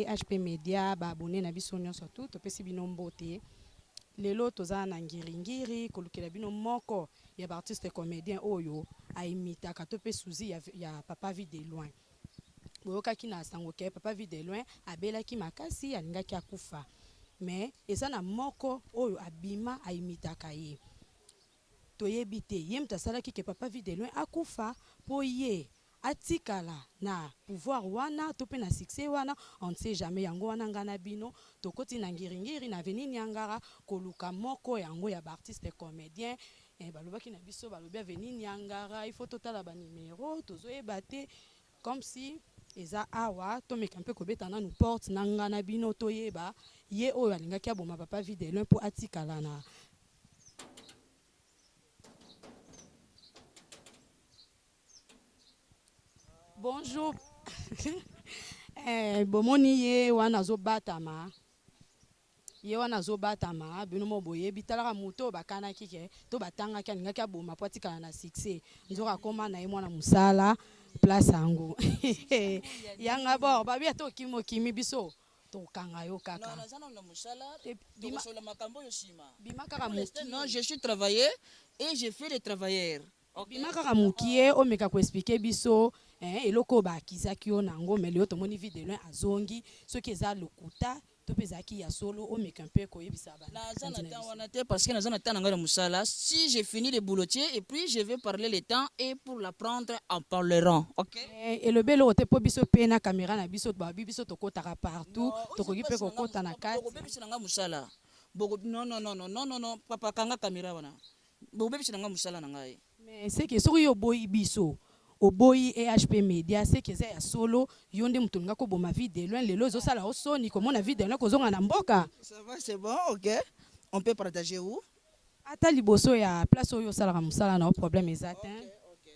EHP Media, ba abonnes na biso nionso tout, topesi bino mbote. Lelo toza na Ngiri Ngiri kolukela bino moko ya ba artistes comediens oyo a imitaka to pe souzi ya, ya Papa Vue de Loin. Boyokaki na sango ke Papa Vue de Loin abelaki makasi, alingaki akufa. Mais eza na moko oyo abima a imitaka ye. Toyebi te ye mutu asalaki ke papa vue de loin akufa po ye atikala na pouvoir wana to pe na succès wana on ne sait jamais yango wana nga na bino tokoti na ngiri ngiri na avenue niangara koluka moko yango ya ba artistes comediens eh balobaki na biso balobi avenue niangara il faut totala ba numero tozoyeba te comme si eza awa tomeka mpe kobeta nanu porte na nga na bino toyeba ye oyo alingaki aboma papa vue de loin po atikala na Bonjour. eh, bomoni ye wana azobatama ye wana azobatama bino mo boyebi talaka moto oyo bakanaki ke to batangaki alingaki aboma mpo atikala na succès nzoka akoma na ye mwana mosala place yango yanga bor babi ata okimi okimi biso Tokanga yo kaka. Non, naza nanu na musala. Te, bima. Tokosolola makambo oyo sima. Bima kaka Pour l'instant, mukie. non, je suis travailleur et je fais le travailleur. Ok? Bima kaka mukie omeka ko expliquer biso eh, eloko oyo ba accusaki yo nango mais lelo tomoni Vue de loin azongi, soki eza lokuta to pe ezalaki ya solo omeka mpe koyebisa ba Naza bandi na na temps biso. wana te parce que naza na temps na ngai na musala. Si je finis le boulotier et puis je vais parler le temps et pour l'apprendre en parlerant. Ok? Eh, elobi eloko te po biso pe na camera na biso babi biso tokotaka partout, Non, oyo tokoki pe eza pasi na nga kokota na kati. bokobebisa na nga musala. Boko non non non non non non non papa kanga camera wana. Bokobebisa na nga musala na ngai. Mais ce que soki yo oboyi biso oboyi EHP media ce que eza ya solo yo nde mutu olingaki oboma vie de loin lelo ezo sala yo soni komona vie de loin kozonga na mboka. Ça va c'est bon ok on peut partager où? Ata liboso ya place oyo osalaka musala na yo problème eza tein. Ok ok.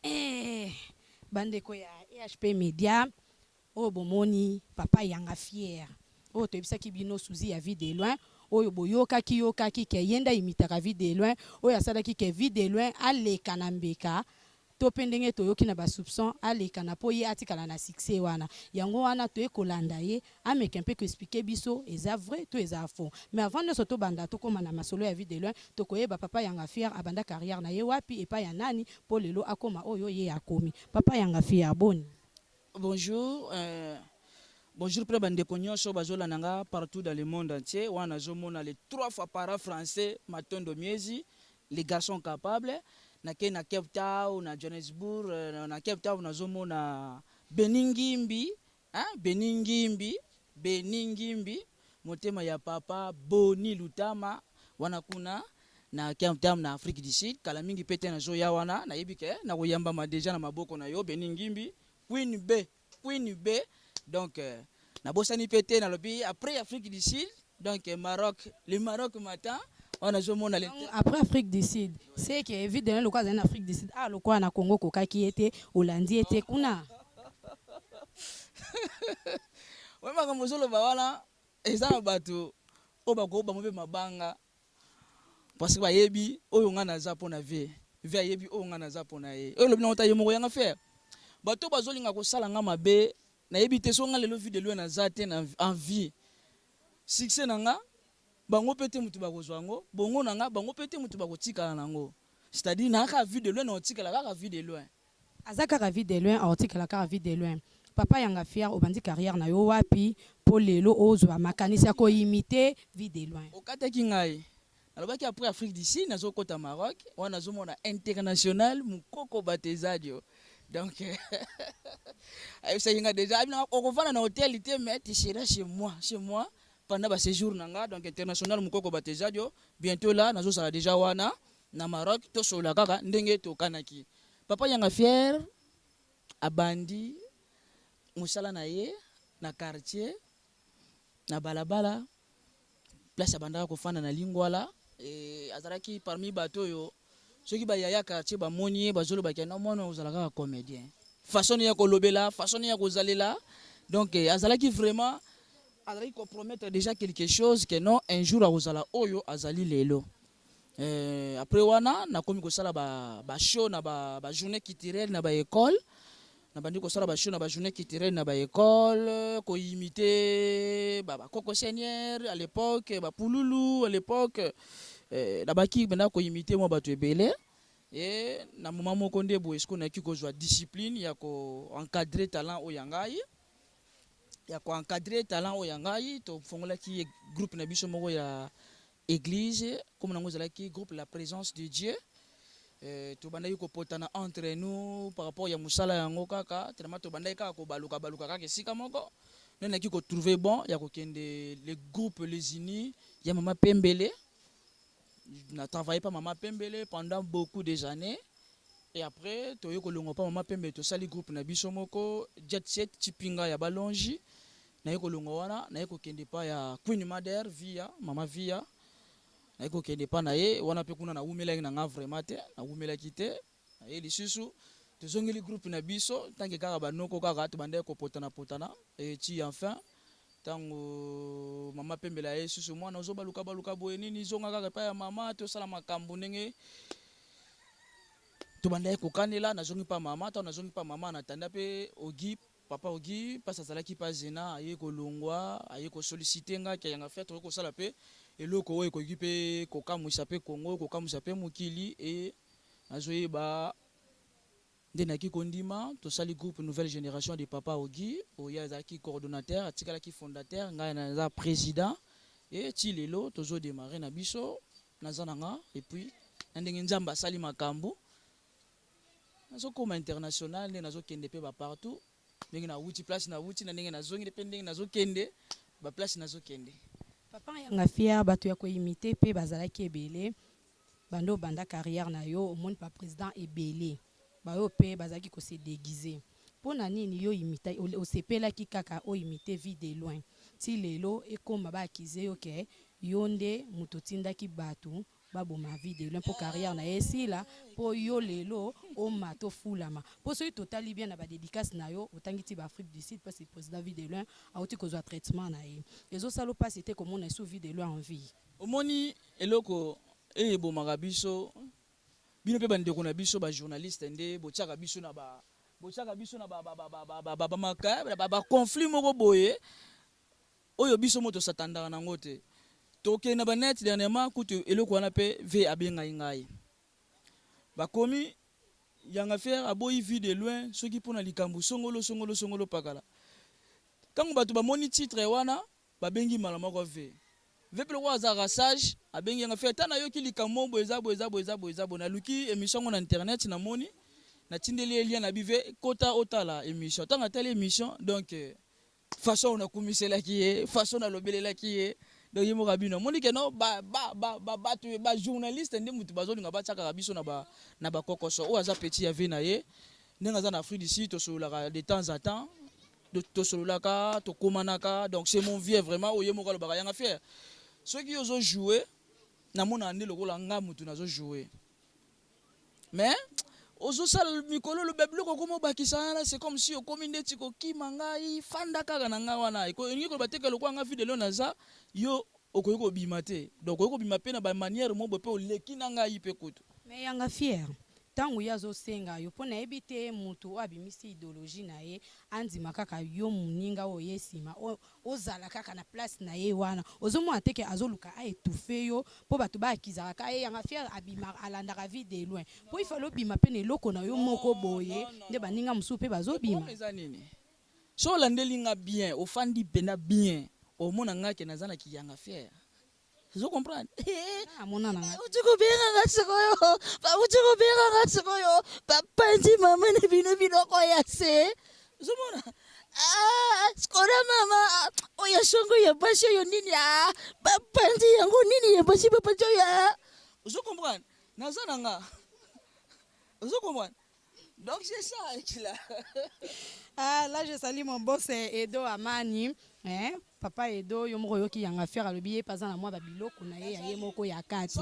Eeh ba ndeko ya EHP media oyo bomoni papa yanga fier oyo toyebisaki bino souzi ya vie de loin oyo boyokaki yokaki ke ye nde a imitaka vie de loin oyo asalaki ke vie de loin aleka na mbeka to pe ndenge toyoki na ba soupçons aleka na po ye atikala na succès wana yango wana toye kolanda ye ameka mpe ko expliquer biso eza vrai to eza faux mais avant nionso tobanda tokoma na masolo ya vie de loin tokoyeba papa yanga fier abanda carrière na ye wapi epai ya nani po lelo akoma oyo ye akomi papa yanga fier boni Bonjour euh, bonjour pe ba ndeko nionso bazolanda nga partout dans le monde entier wana nazomona les trois fois para français Matondo Miezi les garçons capables nakei na Cape Town na Johannesburg euh, na Cape Town nazomona Beni Ngimbi hein Beni Ngimbi Beni Ngimbi motema ya papa Boni Lutama wana kuna na Cape Town na Afrique du Sud kala mingi pe te nazoya wana nayebi ke nakoyambama dejà na maboko na yo Beni Ngimbi Queen B Queen B donc nabosani pe te nalobi après Afrique du Sud donc Maroc le Maroc m'attend wana nazomona le Donc après Afrique du Sud c'est que vide na lokola azali na Afrique du Sud ah lokola na Congo okokaki ye te olandi ye te kuna. Oyebi makambo ozoloba wana eza na bato oyo bakoki bango mpe mabanga parce que bayebi oyo nga naza mpo na vie vie ayebi oyo nga naza mpo na ye oyo elobi nango ta ye moko yanga faire bato oyo bazolinga kosala nga mabe nayebi te so nga lelo vie de loin naza te na en vie succès na nga bango mpe te moto bakozwa yango bongo na nga bango mpe te moto bakotikala na yango c'est-à-dire na kaka vie de loin na kotikala kaka vie de loin. Aza kaka vie de loin akotikala kaka vie de loin papa yanga fier obandi carrière na yo wapi po lelo ozua makanisi ya ko imite vie de loin. Okataki ngai nalobaki après Afrique du Sud nazo kota Maroc wana nazo mona international mukoko batezadio donc ayebisaki nga dejà okovanda na hotel te mais tu seras chez moi chez moi pendant ba sejours na nga donc international mukoko batezadio bientot là nazo zala dejà wana na Maroc tosolola kaka ndenge tokanaki papa yanga fier abandi musala na ye na quartier na balabala place abandaka kofanda na Lingwala et azalaki parmi bato oyo soki ba yaya quartier bamoni ye bazoloba ke non mwana ozala kaka comedien façon ya kolobela façon ya kozalela donc azalaki vraiment azalaki ko promettre déjà quelque chose que non un jour akozala oyo azali lelo. Après wana nakomi kosala ba, ba show na ba, ba journée culturelle na ba école. Nabandi kosala ba show na ba journée culturelle na ba école, ko imiter ba Koko Seigneur à l'époque, ba Pululu à l'époque. Nabaki benda ko imiter mwa bato ebele. E na moment moko nde boye sikoyo nayaki kozwa discipline ya ko encadrer talent oyo ya ngai, ya ko encadrer talent oyo ya ngai. Tofongolaki groupe na biso moko ya église, comme nango ezalaki groupe La Présence de Dieu. Tobandaki kopotana entre nous par rapport ya mosala yango kaka, tellement tobandaki kaka kobaluka baluka kaka esika moko. Nde nayaki kotrouver bon ya kokende le groupe Les Unis ya Mama Pembele. Na travaillé pa Mama Pembele pendant beaucoup des années et après toye kolongwa pa Mama Pembele, tosali groupe na biso moko Jet Set Chipinga ya Balongi. Naye kolongwa wana, naye kokende pa ya Queen Mother Via, Mama Via. Naye kokende pa na ye wana mpe kuna nawumelaki na nga vraiment te, nawumelaki te. Naye lisusu, tozongeli groupe na biso ntanke kaka banoko kaka tobandaki kopotana-potana eti. Enfin, ntango Mama Pembele aye susu, mwana ozobaluka baluka boye nini, zonga kaka epai ya mama, tosala makambo ndenge tobandaki kokanela. Nazongi mpa mama. Ntango nazongi mpa mama, natanda mpe Ogi, papa Ogi mpasi azalaki mpa Zena, aye kolongwa, aye kosolliciter nga ke Yanga Fier, tokoki kosala mpe eloko oyo ekoki mpe kokamwisa mpe Kongo, kokamwisa mpe mokili. E nazoyeba nde nayaki kondima, tosali groupe Nouvelle Génération de Papa Ogi. Oyo azalaki coordonnateur, atikalaki fondateur, ngai naza président. E ti lelo tozodémarrer na biso, naza na nga. Et puis na ndenge Nzambe asali makambo, nazokóma international, nde nazokende mpe bapartout, ndenge nawuti place nawuti, na ndenge nazongi mpe ndenge nazokende baplace nazokende. Papa Yanga Fier, bato ya koimiter mpe bazalaki ebele. Banda obanda carrière na yo, omoni baprésident ebele bayo mpe bazalaki kose déguiser. Mpo na nini yo imita, osepelaki kaka oimiter Vue de Loin ti lelo ekóma baaccuser yo ke yo nde moto otindaki bato baboma Vue de Loin mpo carrière na ye esila, mpo yo lelo omata, ofulama? Mpo soki totali bien na badédicace na yo, otangi ti baAfrique du Sud, mpasi président Vue de Loin auti kozwa traitement na ye, ezosala mpasi te komona esu Vue de Loin en vie? Omoni, eloko oyo ebomaka biso, bino mpe bandeko na biso bajournaliste, nde botiaka biso na ba botiaka biso na baconflit moko boye oyo biso mo tosatandaka nango te. Tokende na banet. Dernièrement kutu, eloko wana mpe ve abengai ngai, bakomi Yanga Fier aboyi Vue de Loin soki mpona likambo songolo songolo songolo pakala. Ntango bato bamoni titre wana, babengi mbala moko ve ve mpe lokola azalaka sage, abengi Yanga Fier: ata nayoki likambo boye, eza boye, eza boye, eza boye, eza boye. Naluki émission yango na internet, namoni, natindeli ye lien na bive, kota otala émission. Ntango atali émission, donc façon nakumiselaki ye, façon nalobelelaki ye, donc ye moko abino amoni ke no bato bajournaliste nde motu bazolinga batiakaka biso na bakokoso. Oyo aza petit ya ve na ye, ndenge aza na Afrique du Sud, tosololaka de temps à temps, tosololaka, tokomanaka. Donc c'est mon vieux vraiment. Oyo ye moko alobaka: Yanga Fier, soki ozojouer, namonaka nde lokola nga motu nazojouer, mais ozosala mikolo oloba biloko okoma obakisa wana, c'est comme si okomi ndeti kokima ngai. Fanda kaka na ngai wana. Elingi koloba te ke lokola nga Vue de Loin naza, yo okoki kobima te. Donc okoki kobima mpe na bamanière mo boye mpe oleki na ngai mpe kutu. Mais Yanga Fier, ntango ye azosenga yo, mpo nayebi te motu oyo abimisi idéologie na ye andima kaka yo moninga oyo ye nsima ozala kaka na place na ye wana, ozomona te ke azoluka aétouffer yo, mpo bato baakizaka ka ye Yanga Fier abima, alandaka Vue de Loin, mpo ifale obima mpe na eloko na yo moko boye nde baninga mosusu mpe bazobima? Eza nini? So olandeli nga bien, ofandi mpena bien, omona nga ke naza na kiyanga Fier, ozo comprendre? Amona na nga. Bauti kobenganga sikoyo, bauti kobenganga sikoyo, bapanzi mama na bino biloko ya se. Ozomona sikola mama oyo songo ya basi oyo nini, bapanzi yango nini ya basi, bapanzi oyo. Ozo comprendre? Naza na nga, ozo comprendre? Donc c'est ça là. Ah là, je salue mon boss Edo Amani, hein, papa Edo. Yo moko yoki Yanga Fier alobi ye paza na mwa babiloko na ye ya ye moko ya kati.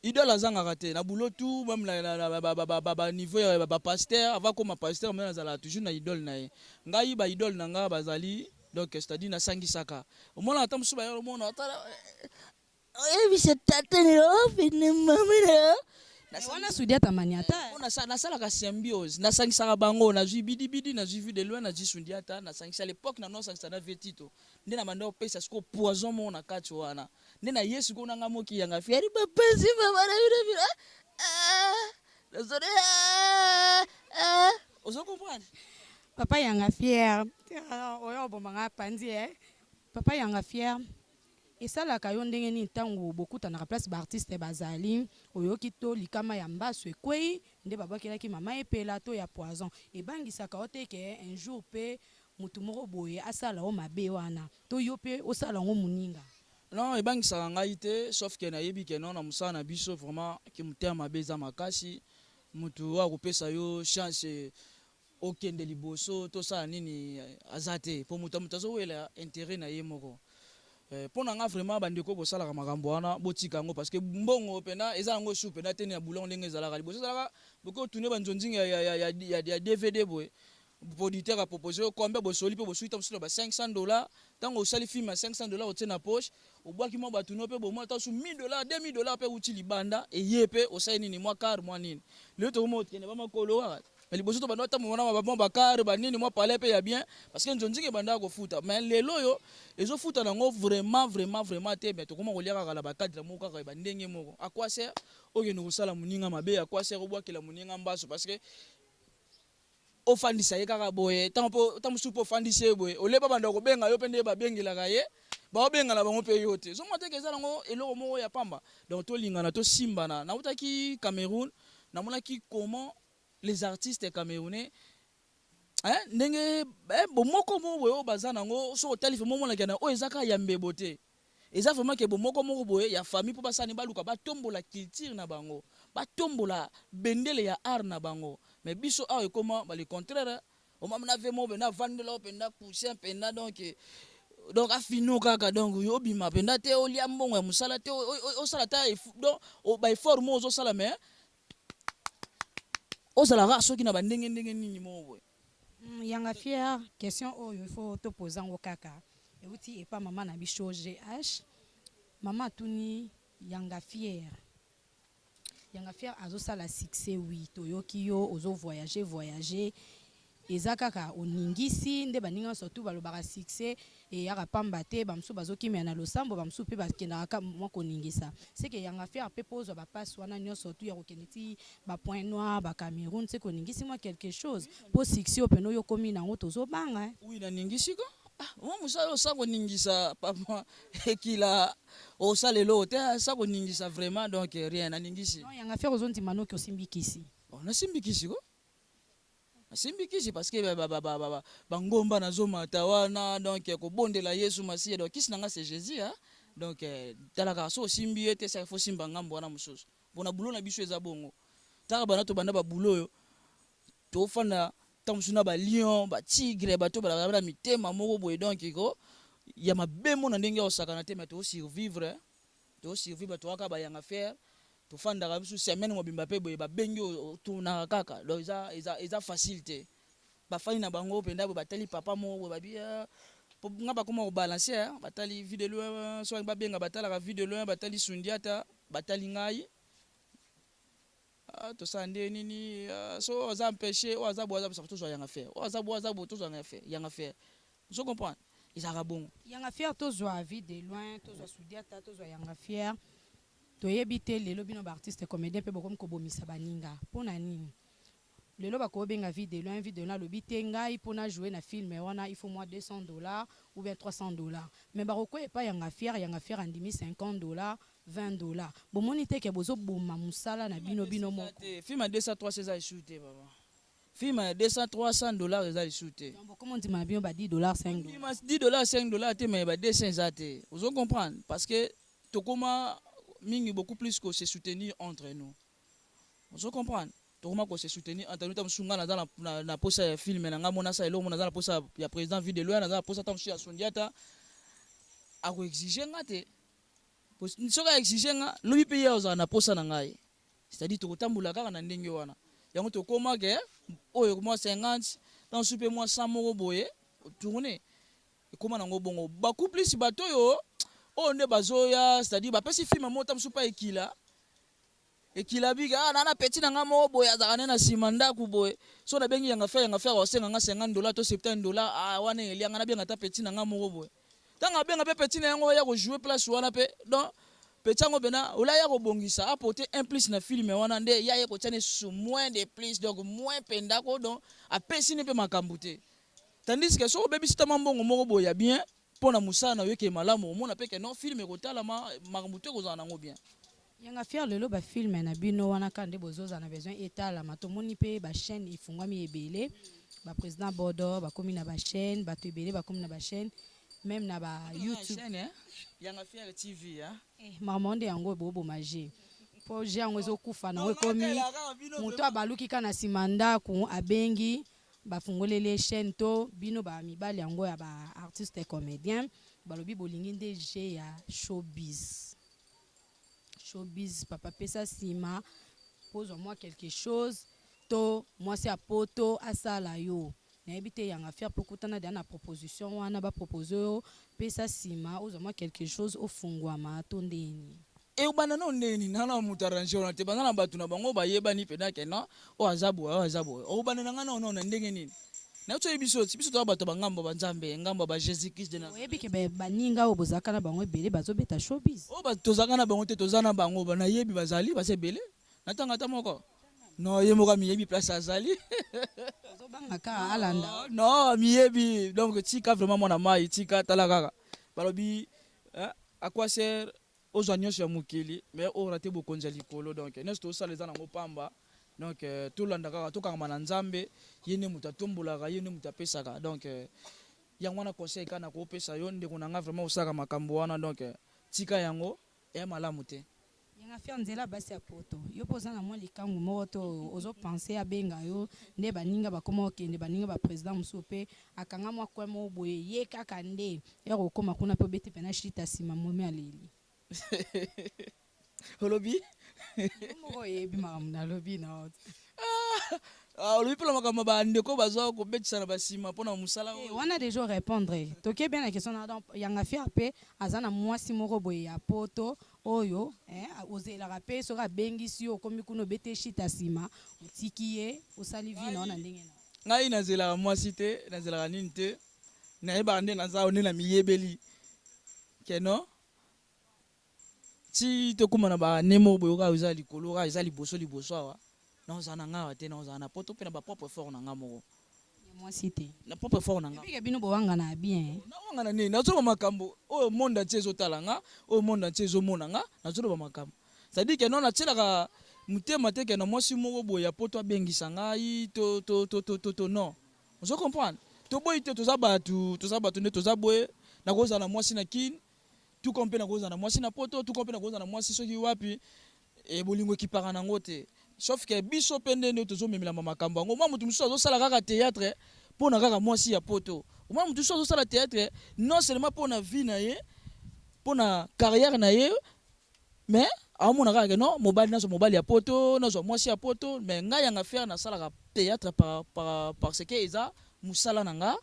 Idole azangaka te na boulot tout, même na baniveau ya bapasteur. Avant koma pasteur, me nazalaka toujours na idole na ye. Ngai baidole na nga bazali, donc c'est-à-dire nasangisaka. Omona ata mosusu baya, omona ata oyebisa tata na yo pene mama na yo. Wana Sudiata Maniata. Po nasalaka symbiose, nasangisaka bango, nazwi Bidibidi, nazwi Vue de loin, nazwi Sundiata, nasangisa l'époque na nosangisa na Vieux Tito, nde na banda kopesa sikoyo poison moko na kati wana, nde na ye sikoyo na nga moki yanga fieri bapesi mama na bino bino nazone ozo comprendre. Papa Yanga Fier, oyo obomanga panzi eh. Papa Yanga Fier, esalaka yo ndenge nini ntango bokutanaka place baartiste bazali, oyoki to likama ya mbasu ekwei nde babwakelaki mama Epela to ya poison, ebangisaka yo te ke un jour mpe motu moko boye asala yo mabe wana to yo mpe osala yango moninga? Non, ebangisaka ngai te, sauf ke nayebi ke non, na mosala na biso vraiment ke motema mabe eza makasi. Motu oyo akopesa yo chance okende liboso tosala nini aza te, mpo moto azowela intérêt na ye moko. Mpo na nga vraiment, bandeko bosalaka makambo wana, botika yango, parce que mbongo mpena eza yango su mpena te na boulon ndenge ezalaka liboso. Ezalaka boki otune banzonzinga ya DVD boye, producteur apropose yo combien, bosoli mpe bosui ta mosusu na ba 500 $. Ntango osali film ya 500 $, otie na poche, obwaki mwa bato no mpe bomwa ta su 1000 $, 2000 $ mpe uti libanda eye mpe osali nini, mwa car, mwa nini. Lelo tokoma okende bamakolo kaka, mais liboso to banda otambola na mwa bacar, banini, mwa palais mpe ya bien, parce que nzonzinga ebandaka kofuta. Mais lelo oyo ezofuta nango vraiment, vraiment, vraiment te. Mais tokoma kolia kaka na bacadre moko kaka bandenge moko. À quoi sert okende kosala moninga mabe? À quoi sert obwakela moninga mbaso? Parce que ofandisa ye kaka boye, ntango mpo ntango mosusu mpo ofandisi ye boye, oleba banda kobenga yo mpe nde babengelaka ye, baobengana bango mpe yo te. Ozomona teke eza nango eloko moko ya pamba. Donc tolingana, tosimbana. Nautaki Cameroun, namonaki comment les artistes camerounais, hein, ndenge bomoko moko boye oyo baza nango. Soki otali vraiment, omonaka na oyo eza kaka ya mbebo te, eza vraiment ke bomoko moko boye ya famille, mpo basani baluka batombola culture na bango, batombola bendele ya art na bango. Mais biso awa ekoma ba le contraire. Omamona ve moko mpenza avandela o mpenza coussin mpenza, donc afino kaka, donc obima mpenza te, olia mbongo ya mosala te, osala ta donc baeffort moko ozosala, mais ozala kaka soki na bandenge ndenge nini moko boye. Yanga Fier, question oyo il faut topoza yango kaka, euti epa mama na biso GH. Mama atuni Yanga Fier: Yanga Fier azosala succès, oui, toyoki yo ozovoyage voyage, eza kaka oningisi nde baninga nyonso tu balobaka succès eyaka pamba te, bamosusu bazokimela na losambo, bamosusu mpe bakendaka mwa koningisa. Seke Yanga Fier mpe mpo ozwa bapasi wana nyonso tu ya kokende ti bapoint noir, bacameroun, seke oningisi mwa quelque chose mpo succès oyo pene oyo okomi nango, tozobanga. Oui, naningisi ko. Ah, mwa mosala osa koningisa, papa ekila osala eloko te, asa koningisa vraiment, donc rien, naningisi. Non, Yanga Fier, ozondima noki osimbi kisi? Oh, nasimbi kisi ko, nasimbi kisi, parce que bangomba nazomata wana, donc kobondela Yesu Masiya, donc kisi na nga c'est Jésus, hein? Donc tala kaka, so osimbi ye te, saka fo simba ngambo wana mosusu. Mpona bulo na biso eza bongo, taka banda tobanda babulo oyo, tofanda ntango mosusu na balion, batigre, bato balaka na mitema moko boye, donc ko ya mabe mo na ndenge ya kosakana te. Mais tosurvivre, tosurvivre, toyaka bayanga fier, tofandaka biso semaine mobimba mpe boye, babengi, otournaka kaka. Donc eza facile te. Bafandi na bango mpenza boye, batali papa moko boye, babi nga bakoma kobalancer, batali Vue de loin, soki babenga batalaka Vue de loin, batali Sundiata, batali ngai, tosala nde nini? So aza empêché, oyo aza boye, aza tozwa Yanga Fier, oyo aza boye, aza boye, tozwa Yanga Fier. Yanga Fier, ozo comprendre, ezalaka bongo. Yanga Fier, tozwa Vue de loin, tozwa Sudiata, tozwa Yanga Fier, toyebi te. Lelo bino baartiste comédien mpe bokomi kobomisa baninga mpo na nini? Lelo bakobenga Vue de loin, Vue de loin alobi te: ngai mpona jouer na film wana, il faut moi 200 $ ou bien 300 $. Mais bakokwea epai Yanga Fier, Yanga Fier andimi 50 $, 20 $. Bomoni te ke bozoboma mosala na bino bino moko? Film ya 200, 300 eza lisusu te, papa. Film ya 200, 300 $ eza lisusu te. Bokoma ondima na bino ba 10 $, 5 $. 10 $, 5 $ te, mais ba 200 eza te, ozo comprendre, parce que tokoma mingi beaucoup plus ko se soutenir entre nous, ozo comprendre. Tokoma ko se soutenir entre nous. Ta mosusu ngai naza na posa ya film na ngai, mona asala eloko, mona naza na posa ya président Vue de loin, naza na posa ta mosusu ya Sundiata, akoexige nga te. Soki aexige nga, lobi mpe ye azala na posa na ngai, c'est-à-dire tokotambola kaka na ndenge wana. Yango tokóma ke oyo mwa 50, ta mosusu mpe mwa 100 moko boye, tourne ekóma nango bongo. Beaucoup plus bato oyo nde bazoya, c'est-à-dire bapesi film moko, ta mosusu mpa ekila. Ekilabi ah na na petit na nga moko boye azalaka ne na sima ndaku boye soki na bengi yanga frère, yanga frère akosenga nga 50 dollars to 70 dollars. Ah, wana elia nga, nabenga ata petit na nga moko boye. Ntango abenga mpe petit na yango aya kojouer place wana mpe, donc petit yango mpena ola ya kobongisa, apporter un plus na film wana, nde ya ye kotia ne su moins de plus, donc moins mpendako, donc apesi ne mpe makambo te. Tandis que soki obebisi tama mbongo moko boye ya bien mpo na mosala na yo eke malamu, omona mpe ke non, film ekotalama, makambo to ekozala nango bien. Yanga Fier, lelo bafilm na bino wana kaka nde bozozala na besoin etalama. Tomoni mpe bachaîne efungwami ebele, baprésident Bodo bakomi na bachaîne, bato ebele bakomi na bachaîne, même na ba YouTube. Chaîne, hein? Yanga Fier TV, hein? Eh, mama, nde yango boboma je mpo je yango ezokufa nango, ekomi moto abaluki kaka na nsima ndako, abengi, bafungoleli ye chaîne. To bino bamibali yango ya baartiste comédien, balobi bolingi nde je ya showbiz. Showbiz, papa, pesa nsima pozwa mwa quelque chose to mwasi ya poto asala yo. Nayebi te, Yanga Fier, mpo kutana deya na proposition wana, bapropose yo pesa nsima ozwa mwa quelque chose, ofungwama to ndeni? Ebanda nao ndeni nana moto arrange wana te, baza na bato na bango bayebani mpenza ke non, oyo aza boye, oyo aza boye. Okobanda na ngai nao nao na ndenge nini? Nayo oyebi biso ti biso toza bato ya bangambo ya banzambe, ngambo ya ba Jésus Christ de Nazareth. Oyebi ke baninga oyo bozalaka na bango ebele bazobeta showbiz. Oyo tozalaka na bango te, toza na bango, nayebi bazali, baza ebele, natanga ata moko non, ye moko amiyebi place azali. Ozobanga kaka alanda. Non, amiyebi. Donc tika vraiment, mwana mai, tika, tala kaka balobi, à quoi sert ozwa nyonso ya mokili mais orater bokonzi ya likolo? Donc nyonso tosala eza nango pamba. Donc tolanda kaka, tokangama na Nzambe, ye nde moto atombolaka, ye nde moto apesaka. Donc yango wana conseil kaka na koopesa yo, ndeko na nga, vraiment osalaka makambo wana, donc tika yango, eya malamu te. Yanga Fier, nzela basi ya poto, yo mpo oza na mwa likangu moko to ozopense abenga yo nde baninga bakoma okende, baninga baprésident mosusu mpe akanga mwa kwe moko boye, ye kaka nde ya kokóma kuna mpe obeti mpena shita nsima momi aleli. Olobi? Yo moko oyebi makambo nalobi na. Ah, olobi mpona makambo bandeko bazwa kobetisa na basima mpona mosala oyo. Wana déjà répondre toke bien na question na. Donc Yanga Fier mpe aza na mwasi moko boye ya poto oyo ozelaka mpe soki abengisi yo, okomi kuna, obeti shita nsima, otiki ye, osali vie na yo na ndenge na. Ngai nazelaka mwasi te, nazelaka nini te, nayebaka nde naza nde na miyebeli ke non, ti tokóma na bane moko boye kaka eza likolo, kaka eza liboso liboso awa, naozala na ngai awa te, naozala na poto mpe na bapropre effort na nga moko. Ya mwasi te? Na propre effort na nga. Ebike bino bowangana ya bien. Nawangana nini? Nazoloba makambo oyo monde entier ezotala nga, oyo monde entier ezomona nga. Nazoloba makambo, c'est-à-dire ke non, natielaka motema te ke na mwasi moko boye ya poto abengisa ngai to to to to to to non. Ozo comprendre? Toboyi te, toza bato, toza bato nde toza boye. Nakozala na mwasi na Kine tout comme mpe nakozala na mwasi na poto tout comme mpe nakozala na mwasi soki wapi. E bolingo ekipaka nango te, sauf ke biso mpe nde nde tozomemelama makambo yango. Mwa moto mosusu azosala kaka théâtre mpo na kaka mwasi ya poto. Mwa moto mosusu azosala théâtre non seulement mpo na vie na ye, mpo na carrière na ye, mais aomona kaka ke non, mobali, nazwa mobali ya poto, nazwa mwasi ya poto. Mais ngai Yanga Fier nasalaka théâtre parce que eza mosala na nga,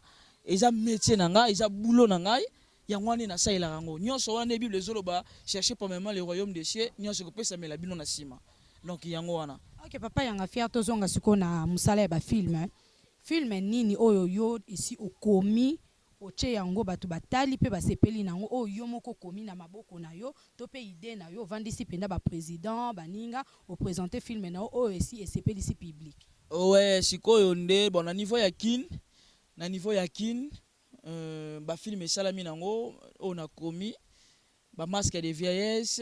eza métier na nga, eza boulot na ngai. Yango wana nasalelaka yango nyonso wana. Nde Bible ezoloba: "Cherchez premièrement le royaume des cieux, nyonso ekopesamela bino na nsima." Donc yango wana. Ok, papa Yanga Fier, tozonga sikoyo na mosala ya bafilm. Film nini oyo yo esi okomi, otie yango, bato batali mpe basepeli nango, oyo yo moko okomi na maboko na yo to mpe idée na yo, ovandisi mpenza baprésident, baninga, oprésente film na yo oyo esi esepelisi public? Ouais, sikoyo nde bon, na niveau ya Kin, na niveau ya Kin, bafilm esalami nango oyo nakomi, bamasque de vieillesse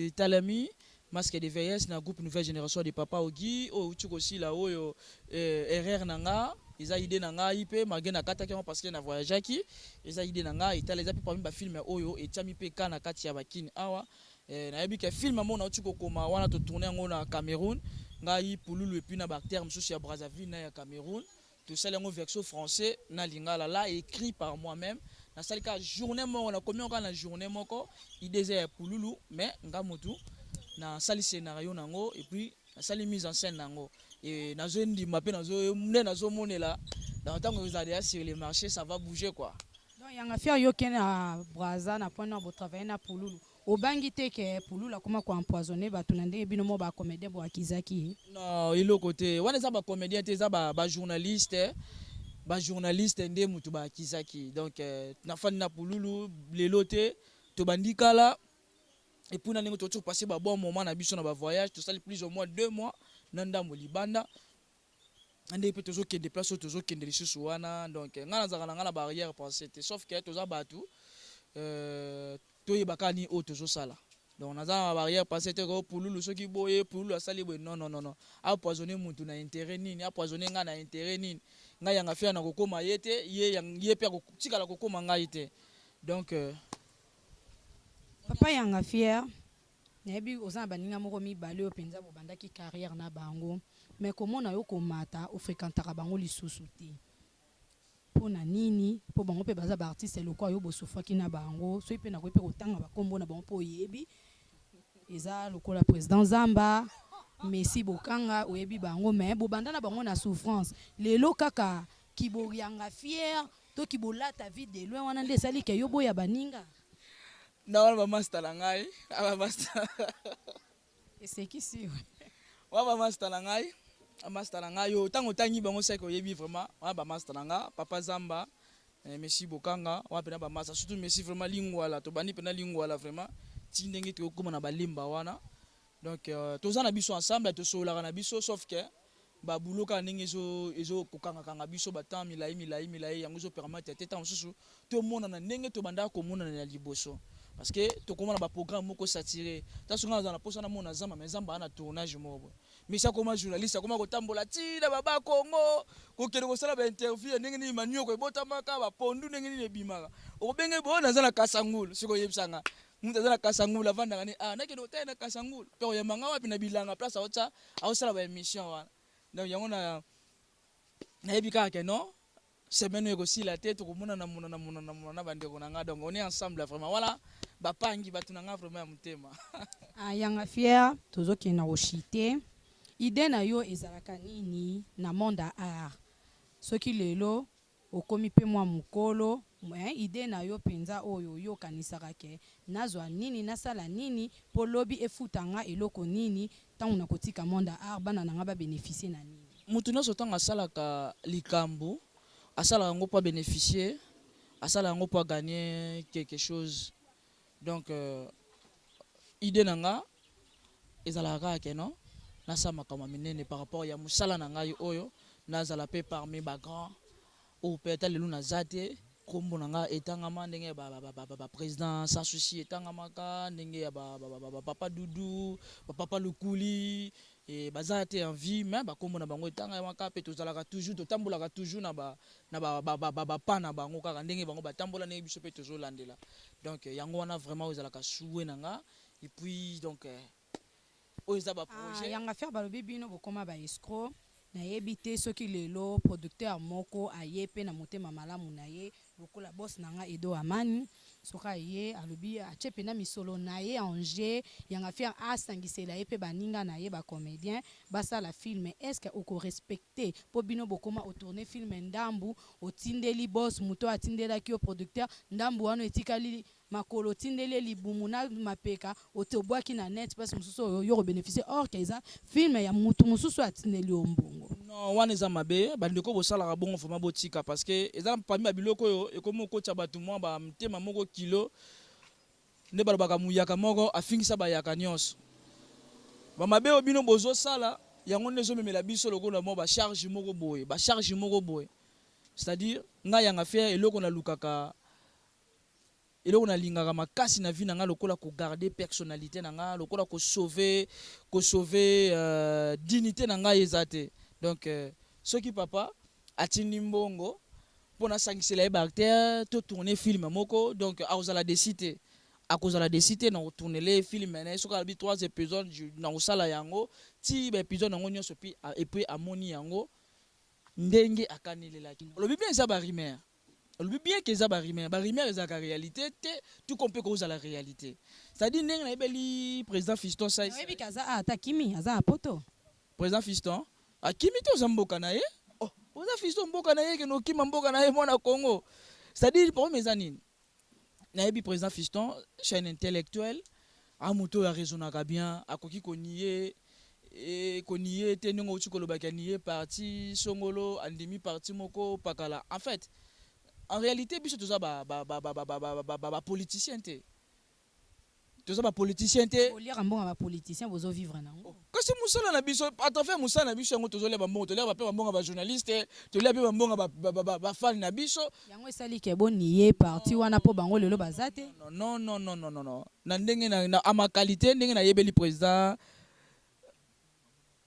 etalami, masque de vieillesse na groupe Nouvelle Génération de Papa Ogi, oyo euti kosila oyo. Erreur na nga eza idée na ngai mpe, malgré nakataki yango parce que na voyageaki, eza idée na ngai, etala, eza mpe parmi bafilm oyo etiami mpe ka na kati ya bakini awa. Nayebi ke film moko nauti kokoma wana, totourne yango na Cameroun, ngai, Pululu, et puis na baacteur mosusu ya Brazzaville na ya Cameroun. Tosali yango version français na lingala, là écrit par moi-même. Nasali kaka journée moko, nakomi yango kaka na journée moko. Idée eza ya Pululu, mais nga motu nasali scénario nango et puis nasali mise en scène nango. E nazondima mpe nde nazomonela, donc ntango ezala déjà sur le marché, ça va bouger quoi. Donc Yanga Fier, yo okende na Braza na point na botravaille na Pululu. Obangi te ke Pululu akoma ko empoisonner bato na ndenge bino moko ba comediens bo accusaki ye? Non, eloko te. Wana eza ba comediens te, eza ba journalistes. Ba journalistes nde mutu ba accusaki. Donc nafandi na Pululu lelo te, tobandi kala. Et puis na ndenge toti kopasser ba bon moment na biso na ba voyage, tosali plus ou moins 2 mois na ndambo libanda, na ndenge mpe tozokende place oyo tozokende lisusu wana. Donc ngai nazalaka na ngai na barrière pensée te, sauf que toza bato, toyeba kaka nini oyo tozosala. Donc naza na barrière pensée te ko Pululu soki boye, Pululu asali boye. Non, non, non, non. Apoisonne mutu na intérêt nini? Apoisonne ngai na intérêt nini? Ngai Yanga Fier na kokóma ye te, ye mpe akotikala kokóma ngai te. Donc Papa Yanga Fier, nayebi oza na baninga moko mibale oyo mpenza bobandaki carrière na bango, mais komona yo komata, ofréquentaka bango lisusu te. Mpo na nini? Mpo bango mpe baza baartiste lokola yo, bosufaki na bango. Soki mpe nakoki mpe kotanga bakombo na bango, mpo oyebi, eza lokola président Zamba, Messi Bokanga, oyebi bango, mais bobanda na bango na souffrance. Lelo kaka kiboyanga fier to kibolata vie de loin wana nde esali ke yo boya baninga? Na wana bamaster na ngai, bamaster. Esekisi. Wana bamaster na ngai, bamaster na ngai oyo ntango otangi bango seke oyebi vraiment. Wana bamaster na nga, papa Zamba, Messi Bokanga, wana mpena bamaster, surtout Messi vraiment Lingwala. Tobandi mpena Lingwala vraiment ti ndenge tokokóma na balemba wana. Donc toza na biso ensemble, tosololaka na biso, sauf que baboulot kaka ndenge ezokokangakanga biso, batemps milai milai milai, yango ezopermettre te ntango mosusu tomonana ndenge tobandaka komonana ya liboso, parce que tokóma na baprogramme moko saturé. Ta songa naza na mposa namona Zamba, mais Zamba aza na tournage moko boye. Misi akóma journaliste, akóma kotambola ntina baba Kongo, kokende kosala bainterview ya ndenge nini manioko ebotamaka, bapondu ndenge nini ebimaka. Okobenge boyo, naza na Kasangulu. Soki oyebisanga mutu aza na Kasangulu, avandaka ni ah, nakende kotala na Kasangulu mpe koyambanga wapi na bilanga place aotya aosala baémission wana. Donc yango na nayebi kaka ke non, semaine oyo ekosila te, tokomonana monana monana monana bandeko na nga. Donc on est ensemble vraiment. Wana bapangi bato na nga vraiment ya motema. Ah, Yanga Fier, tozokende na koshite. Idée na yo ezalaka nini na monde ya art? Soki lelo okomi mpe mwa mokolo, idée na yo mpenza oyo oyokanisaka ke nazwa nini, nasala nini mpo lobi efuta nga eloko nini, ntango nakotika monde ya art, bana na nga babénéficie na nini? Moto nyonso ntango asalaka likambo, asalaka yango mpo abénéficie, asalaka yango mpo agagner quelque chose. Donc idée na nga ezalaka kaka ke non, nasala makambo ya minene par rapport ya mosala na ngai oyo, nazala mpe parmi bagrand oyo mpe ata lelo naza te, nkombo na nga etangama ndenge ya baprésident Sans Souci etangamaka, ndenge ya bapapa Dudu, bapapa Lukuli. Baza te en vie, mais bakombo na bango etangamaka mpe tozalaka toujours, totambolaka toujours na bapa na bango, kaka ndenge bango batambola, ndenge biso mpe tozolandela. Donc yango wana vraiment oyo ezalaka souhait na nga. Et puis donc oyo eza baprojet. Ah, Yanga Fier, balobi bino bokóma baescroc. Nayebi te soki lelo producteur moko aye mpe na motema malamu na ye lokola boss na nga Edo Amani, soki aye, alobi atie mpena misolo na ye en jeu, Yanga Fier asangisela ye mpe baninga na ye bacomédien, basala film, est ce que okorespecte? Mpo bino bokóma otourne film ndambu, otindeli boss, moto atindelaki yo producteur ndambu wana etikali makolo, otindeli ye libumu na mapeka, obwaki na net, place mosusu oyo yo kobénéficie, or ke eza film ya mutu mosusu atindeli yo mbongo. Non, wana eza mabe. Bandeko bosalaka bongo, vraiment botika, parce que eza parmi babiloko oyo ekomi okotya bato mwa bamotema moko kilo. Nde balobaka muyaka moko afingisa bayaka nyonso. Bamabe oyo bino bozosala, yango nde ezomemela biso lokola mwa bacharge moko boye, bacharge moko boye. C'est-à-dire ngai Yanga Fier, eloko nalukaka, eloko nalingaka makasi na vie na nga, lokola kogarde personnalité na nga, lokola kosauve dignité na ngai eza te. Donc soki papa atindi mbongo mpo nasangisela ye baacteur, totourne film moko, donc akozala déçu te, akozala déçu te na kotournele film na ye. Soki alobi trois épisodes, na kosala yango ti baépisode yango nyonso, et puis amoni yango ndenge akanelelaki. Olobi bien, eza barumeur. Olobi bien ke eza barumeur. Barumeur ezalaka réalité te, tout comme mpe kozala réalité. C'est-à-dire ndenge nayebeli président Fiston Sai. Oyebi ke aza ata kimi, aza na Poto. Président Fiston akimi te, oza mboka na ye. Oh, oza Fiston, mboka na ye, kende okima mboka na ye, mwana Congo. C'est-à-dire problème eza nini? Nayebi président Fiston, c'est un intellectuel. A moto oyo araisonnaka bien, akoki konier e konier te ndenge outi kolobaki, anier parti songolo, andimi parti moko pakala. En fait, en réalité, biso toza bapoliticien te, toza bapoliticien te. Boliaka mbongo ya bapoliticien, bozovivre nango. Kasi mosala na biso, à travers mosala na biso yango, tozolia bambongo, tolia mpe bambongo ya bajournaliste, tolia mpe bambongo ya bafani na biso. Yango esali ke bonier parti wana mpo bango lelo baza te. Non, non, non, non, non, non, na ndenge na ama qualité, ndenge nayebeli président,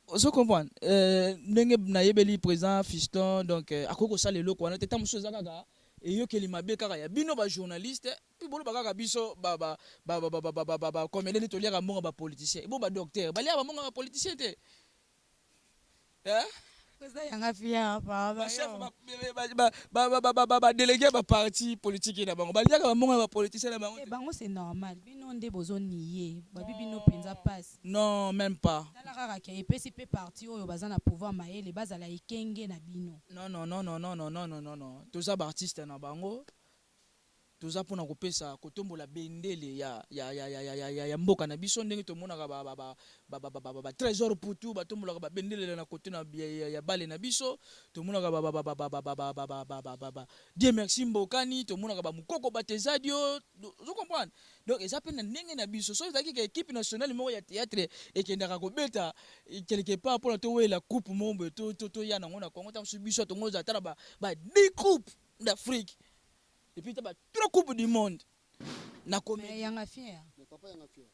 ozo comprendre, ndenge nayebeli président Fiston, donc akoki kosala eloko wana te. Ta mosusu eza kaka eyokeli mabe kaka ya bino bajournaliste, mpe boloba kaka biso bacomédien nde toliaka mbongo bapoliticien. Bo badocteur baliaka bambongo ya bapoliticien te? Eza Yanga Fier. Bachef, badélégué ya baparti politique na bango baliaka bambongo ya bapoliticien na bango. Bango c'est normal, bino nde bozonier babi bino mpenza mpasi. Non, même pas. Tala kaka ke epesi mpe parti oyo baza na pouvoir mayele, bazala ekenge na bino. Non, non, non, non, non, non, non, non, non, non, toza baartiste na bango, toza mpona kopesa, kotombola bendele ya mboka na biso, ndenge tomonaka batrésor putu batombolaka babendele na kote ya bale na biso. Tomonaka Dieu Merci Mbokani, tomonaka bamokoko batezadio, ozo comprendre. Donc eza mpe na ndenge na biso. Soki ezalaki ka équipe nationale moko ya théâtre ekendaka kobeta quelque part mpona towela coupe moko boye, toya nango na Congo, ta mosusu biso tongo ozala tala ba 10 coupe d'Afrique et puis ta ba trois coupes du monde na comédie. Yanga Fier. Mais papa Yanga Fier,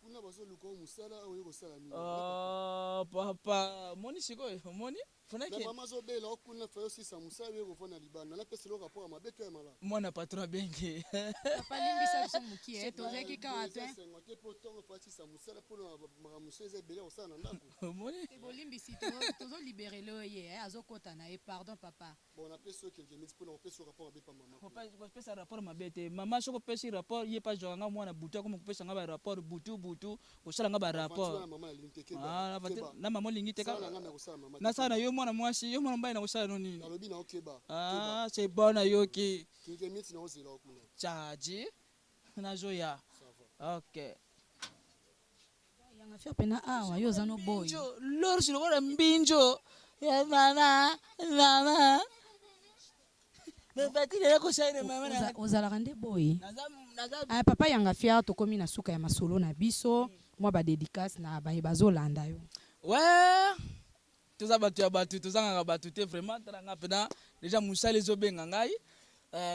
kuna bazoluka mosala oyo kosala nini? Oh, papa, moni sikoyo, moni. Fonaki mama azobela okuna, fa osisa mosala oyo kofanda libanda, napesa eloko rapport ya mabe to ya malamu? Mwana patron abenge. Papa, limbisa biso mokie, tozalaki kaka te. Esengo te mpo ntongo fa asisa mosala mpona makambo mosusu eza ebele kosala na ndako. Omoni. Bolimbisi, tozolibérer ye, azokɔta na ye. Pardon, papa. Bon, napesi yo quelques minutes mpona kopesa yo rapport mabe pa mama. Kopesa rapport mabe te, mama. Soki opesi rapport, ye mpe azwaka nga mwana butu, akoma kopesa nga barapport butu butu, kosala nga barapport. Na mama olingi te, nasala na yo mwana mwasi, yo mwana mobali, na kosala no nini? Nalobi na okeba. Ah, c'est bon, nayoki. Quelques minutes naozela kuna. Tchaji nazoya, ok. Yanga Fier mpena awa, yo oza noboyi. Lorsi lokola mbinjo ya mama, mama babatile kosalela mama. Ozalaka nde boye. Papa Yanga Fier, tokomi na suka ya masolo na biso. Mwa badédicace na baye bazolanda yo. Ouais, toza bato ya bato, tozangaka bato te vraiment. Tala nga mpena déjà mosala ezobenga ngai.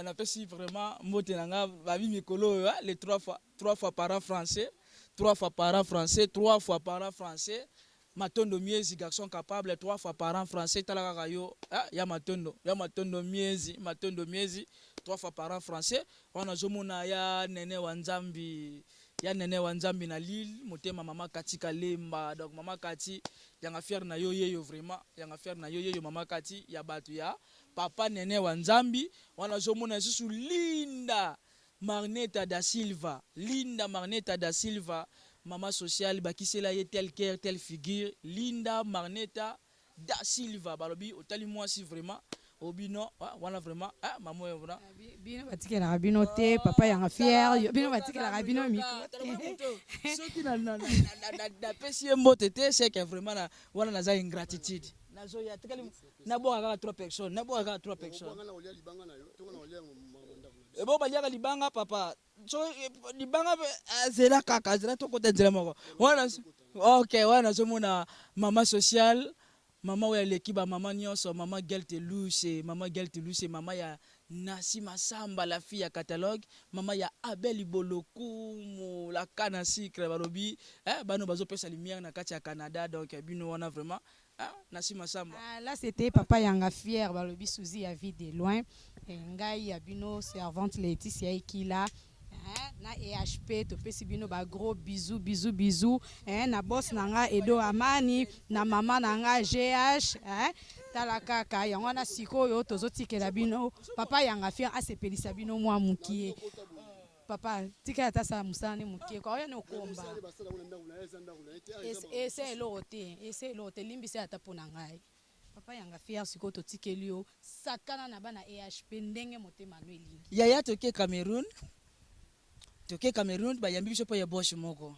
Napesi vraiment mbote na nga babi mikolo oyo, les trois fois, trois fois parent français, trois fois parent français, trois fois parent français, Matondo Miezi, garçon capable, trois fois parent français. Tala kaka yo, ah, ya Matondo, ya Matondo Miezi, Matondo Miezi, trois fois parent français wana. Nazomona ya Nene wa Nzambi, ya Nene wa Nzambi na Lille, motema mama Kati Kalemba. Donc mama Kati, Yanga Fier na yo yeyo, vraiment Yanga Fier na yo yeyo, mama Kati ya bato ya papa Nene wa Nzambi wana. Nazomona lisusu Linda Marneta da Silva, Linda Marneta da Silva, mama sociale, bakisela ye tel cœur, telle figure. Linda Marneta da Silva, balobi otali mwasi vraiment obino wana vraiment, ah, mama oyo vraiment. Bino batikelaka bino te, papa Yanga Fier, bino batikelaka bino micro. Soki napesi ye mbote te, c'est que vraiment wana naza ingratitude. Nazoya, tikali nabwaka kaka trois personnes, nabwaka kaka trois personnes. Ebo baliaka libanga, papa. So libanga azela kaka, azela, tokota nzela moko wana. Ok, wana nazomona mama sociale, mama oyo aleki bamama nyonso, mama Gelte Luse, mama Gelte Luse, mama ya Nasi Masamba, la fille ya catalogue, mama ya Abel Bolokumu, la canne à sucre. Balobi eh, bano bazopesa lumière na kati ya Canada. Donc bino wana vraiment, ah, Nasi Masamba. Ah, là c'était papa Yanga Fier, balobi Suzy ya Vie de Loin. E, ngai ya bino servante Laetitia Ekila na EHP, topesi bino ba gros bisous, bisous, bisous, eh, na boss na nga Edo Amani, na mama na nga GH, eh, tala kaka yango wana. Sikoyo tozotikela bino papa Yanga Fier asepelisa bino mwa mokie. Papa, tika ata asala mosala ne mokie kwa oya ne okomba. Ese eloko te, ese eloko te. Limbisa ata mpo na ngai, papa Yanga Fier. Sikoyo totikeli yo, sakana na bana EHP ndenge motema no elingi. Yaya, toke Cameroun. Toke Cameroun, bayambi biso epai ya boss moko.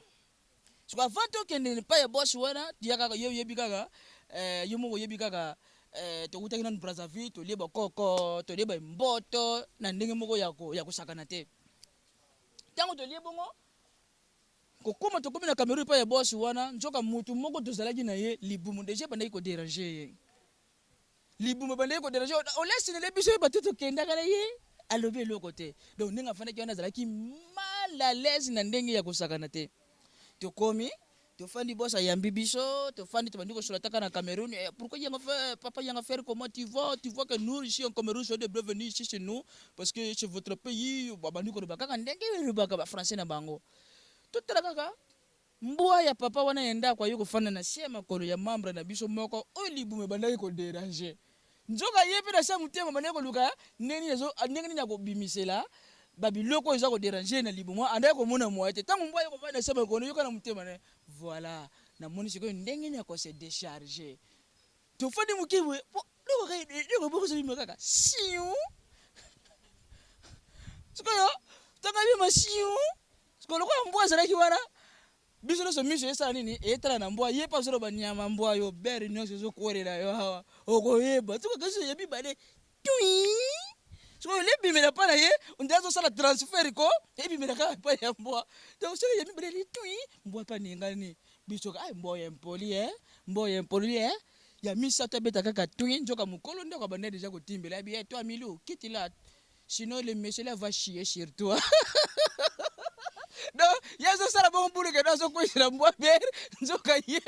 Sikoyo avant tokende epai ya boss wana, ya kaka yo oyebi kaka eh, yo moko oyebi kaka eh, towutaki nanu Brazzaville, tolie bokoko, tolie ba mboto na ndenge moko ya ko ya kosakana te. Tango tolie bongo, kokoma tokomi na Cameroun epai ya boss wana, nzoka mutu moko tozalaki na ye libumu dejà ebandaki ko deranger ye. Libumu ebandaki ko deranger olesinele biso ye bato tokendaka na ye alobi eloko te. Donc ndenge afandaki wana azalaki mal à l'aise na ndenge ya kosakana te. Tokomi tofandi boss ayambi biso tofandi tobandi kosolola taka na Cameroun eh, pourquoi yanga fait papa yanga faire comment tu vois tu vois que nous ici en Cameroun soyez de bienvenus ici chez nous parce que c'est votre pays babandi koloba kaka ndenge elobaka ba français na bango totala kaka Mbwa ya papa wana ya ndako aye kofanda na se ya makolo ya membre na biso moko oyo libumu ebandaki ko deranger. Nzoka ye pe na se ya motema abandaki koluka ndenge nini azo ndenge nini akobimisela ba biloko oyo eza ko deranger ye na libumu, andaki komona moyen te. Tango mbwa aye kofanda na se ya makolo yoka na motema na ye, voilà, namoni sikoyo ndenge nini ako se decharger. Tofandi moke boye, po eloko kaka eloko moko ezobima kaka siuu. Sikoyo tango ebima siuu. Sikoyo lokola mbwa azalaki wana, biso nionso miso esala nini? Etala na mbwa, ye pe azoloba nyama mbwa yo beurre nionso ezokwelela yo awa okoyeba. Sikoyo kasi ya mibale tuii. Sikoyo ebimela epai na ye, on dirait azosala transfert ko, ebimela kaka epai ya mbwa. Donc soki ya mibale eli tuii, mbwa pe aningani. Biso kaka mbwa oyo impoli hein, mbwa oyo impoli hein. Ya misato abeta kaka tuii, nzoka mukolo ndako abandaki dejà kotimbela, abi eh toi Milou, quitte là. Sinon le monsieur là va chier sur toi. Donc ye azosala bongo mbulu ke azokweyisela mbwa bière nzoka ye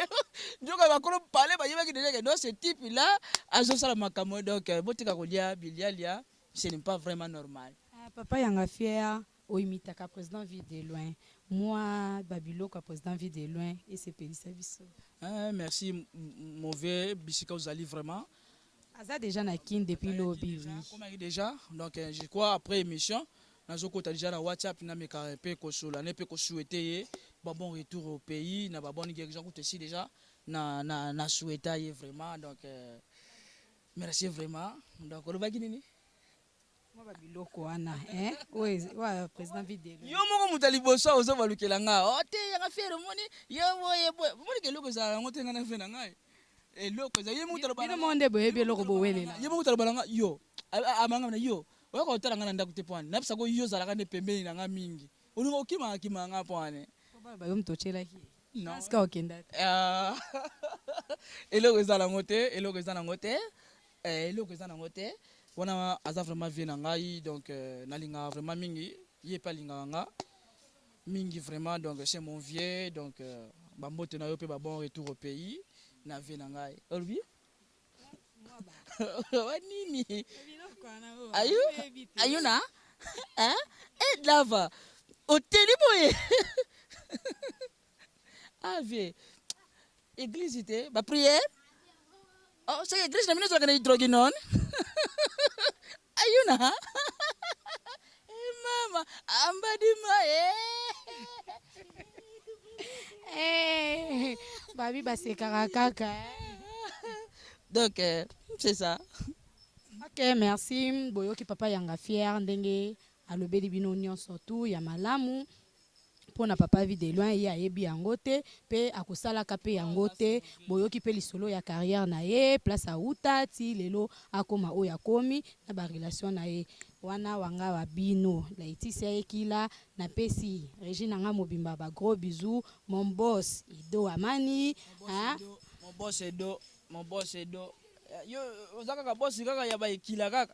nzoka bakolo palais bayebaki déjà ke non ce type là azosala makambo donc euh, botika kolia bilialia ce n'est pas vraiment normal. Ah, papa yanga fier oimitaka président vie de loin moi babiloko ya président vie de loin esepelisa biso. Ah, merci mauvais bisika ozali vraiment. Aza dejà na kin depuis lobi oui. Akomaki dejà donc je crois après emission nazo kota dejà na WhatsApp na meka pe kosolola naye pe ko souhaiter ye ba bon retour au pays na ba bonne guerison kutu esi dejà na na na souhaita ye vraiment donc merci vraiment donc olobaki nini? Mwa ba biloko wana hein oyo oyo president vie de Yo moko moto ya liboso ozo balukela nga oh te yanga fiere omoni yo boye boye omoni ke eloko ezala yango te nga na vie na ngai eloko eza ye moto aloba bino moko nde boyebi eloko bowelela ye moko aloba na nga yo amanga na yo oyaka kotala nga na ndako te pwani nayebisa ko yo ozalaka nde pembeni na nga mingi olinga okimaka kimaka nga pwani ba yo moto otyelaki ye sika okenda te ah. eloko eza nango te eloko eza nango te Eh eloko eza nango te wana aza vraiment vieux na ngai donc nalingaka vraiment mingi ye pe alingaka nga mingi vraiment donc c'est mon vieux donc ba mbote na yo pe ba bon retour au pays na vieux na ngai olobi wa nini ayu ayuna hein eh lava oteli boye ah vieux Eglise te ba prière oh soki eglise na bino ezalaka na hydroquinone ayuna eh mama ambadima eh eh babi basekaka kaka donc euh, c'est ça. Ok merci boyoki papa yanga fier ndenge alobeli bino nionso tout ya malamu Pona papa vue de loin ye ayebi yango te pe akosalaka pe yango te boyoki pe lisolo ya carrière na ye place awuta ti lelo akoma oyo akomi na ba relation na ye wana wanga wa bino Laetitia Ekila na pesi regie na nga mobimba ba gros bisous mon boss Edo Amani hein. Mon boss Edo, mon boss Edo yo oza kaka boss kaka ya ba Ekila kaka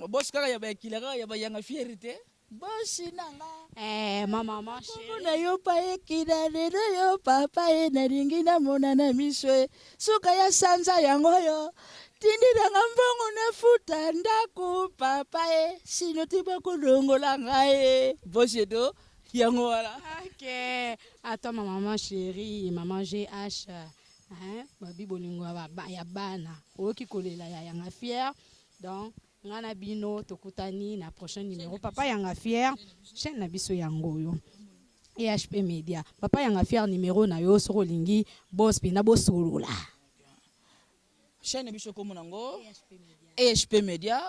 Boss kaka ya ba ekila kaka ya ba yanga fier te. Boss na nga. Eh ma maman chérie. Na yo pa ekila lelo yo papa e nalingi namona na miso e suka ya sanza yango yo tindela nga mbongo nafuta ndako papa e sino te bakolongola ngai e boss edo yango wana. Ok, à toi ma maman chérie et maman GH hein, babi bolingo ya bana oyoki kolela ya yanga fière. Donc nga na bino tokutani na prochain numero papa yanga fier chaîne na biso yango oyo EHP media papa yanga fier numero na yo soki olingi boss pena bosolola. Chaîne na biso kombo nango EHP media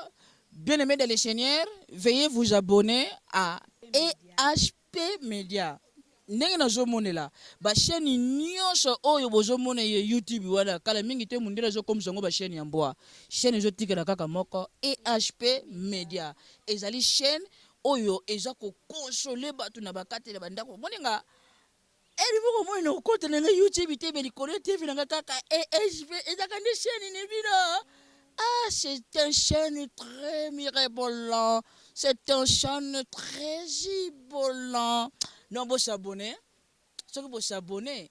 bien aimé dans le Seigneur veuillez vous abonner à. EHP Media. Ndenge nazomonela ba chaîne nyonso oyo bozomona ye YouTube wana, kala mingi te mundele azokomisa yango ba chaîne ya mbwa. Chaîne ezotikela kaka moko, EHP Media. Ezali chaîne oyo eza koconsoler bato na bakati na bandako. Moninga eri moko moi na kokota na ngai YouTube te, mais likolo ya TV na ngai kaka EHP ezalaka nde chaîne ne bino. Ah, c'est un chaîne très mirebollant, c'est un chaîne très gibolant. Non, bos'abonner. Soki bos'abonner,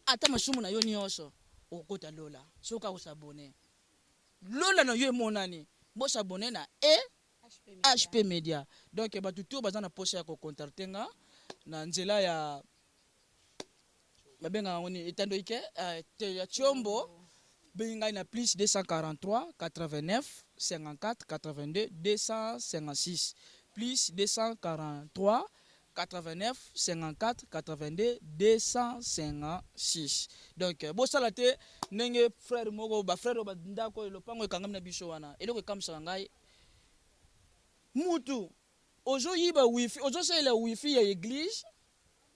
ata masumu na yo nyonso, okokota lola. Soki akos'abonner, lola na yo emonani. Bos'abonner na E HP Media. Donc bato to baza na posa ya kocontacter nga na nzela ya babengaka yango nini, etando ike ya Tiombo, bengi ngai na plus 243 89 54 82 256, plus 243 89 54 82 256. Donc bosala te ndenge frère moko, bafrère oyo bandako oyo lopango ekangami na biso wana. Eloko ekamisaka ngai, mutu ozoyiba wifi, ozosalela wifi ya église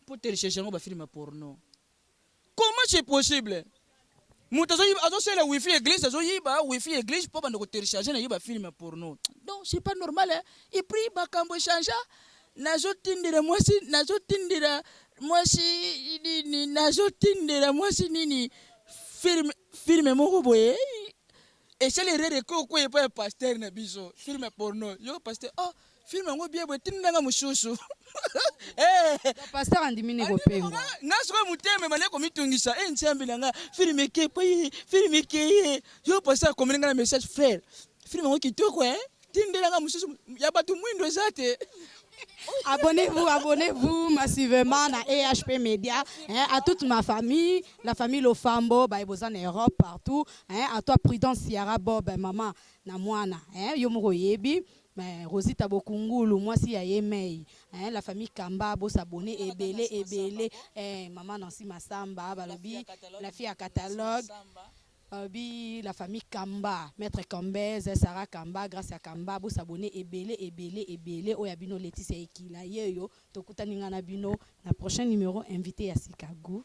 mpo télécharge yango bafilm ya porno. Comment c'est possible? Moto azosalela wifi église, azoyiba wifi église mpo banda kotélécharge na ye bafilm ya porno. Donc c'est pas normal, hein? Et puis makambo echangea. Nazotindela mwasi, nazotindela mwasi nini, nazotindela mwasi nini, film moko boye esali erreur, ekoki epai ya pasteur na biso, film porno. Yo pasteur, oh, film yango bien boye, tindanga mosusu. Pasteur andimi ne kopengwa. Nga sikoyo motema ebandi komitungisa. E Nzambe na nga, film eke po ye, film eke ye. Yo pasteur akomeli nga na message: "Frère, film yango kitoko e, tindelanga mosusu ya bato mwindo eza te." Abonnez-vous, abonnez-vous massivement à EHP Media, hein, à toute ma famille, la famille Lofambo, bah, en Europe, partout, hein, à toi Prudence Ciara Bob, maman, na mwana, hein, yo moko yebi, mais Rosita Bokungulu, mwasi ya Yemei, hein, la famille Kamba, bo s'abonner, ebele, ebele, hein, maman Nancy Massamba, balobi, la fille à catalogue, balobi la famille Kamba, Maître Kambez, Sarah Kamba, Grâce à Kamba, bo s'abonner ebele, ebele, ebele. Oyo ya bino Laetitia Ekila yeyo. Tokutani nga na bino na prochain numéro, invité ya Sikago.